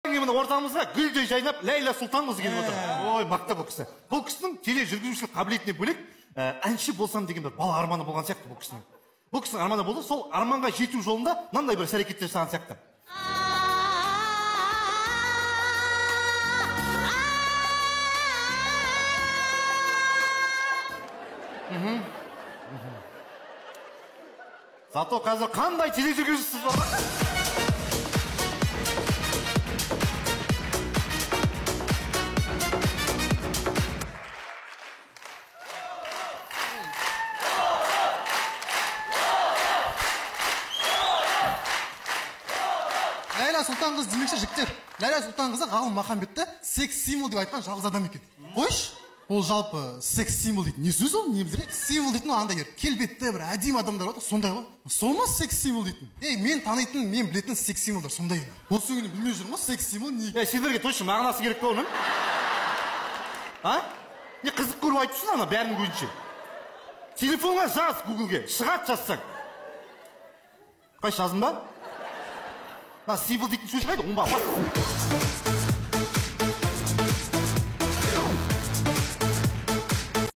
Міне, ортамызға гүлдей жайнап Ләйлә Сұлтанқызы келіп отыр. Ой, мақта бұл кісі. Бұл кісінің тележүргізушілік қабілетіне бөлек, әнші болсам деген бір бала арманы болған сияқты бұл кісінің. Бұл кісінің арманы болды, сол арманға жету жолында мынандай бір іс әрекеттер жасаған сияқты. Зато қазір қандай тележүргізушісіз бар? Ләйлә Сұлтанқызы демекші, жігіттер, Ләйлә Сұлтанқызы Ғалым Махамбетті секс символ деп айтқан жалғыз адам екен. Қойшы, ол жалпы секс символ дейтін не сөз ол, не білдіреді? Символ дейтін ол андай келбетті бір әдемі адамдар бар, сондай ғой. Сол ма секс символ дейтін? Ей, мен танитын, мен білетін секс символдар сондай. Осы күні білмей жүрмін ғой секс символ не. Ей, сендерге точно мағынасы керек пе оның? А? Не қызық көріп айтып тұрсың ана бәрінің көзінше. Телефонға жаз, Гуглге, шығады жазсаң. Қайсы жаздың ба? Мына символ дейтін сөз қайда? Оңба, бас.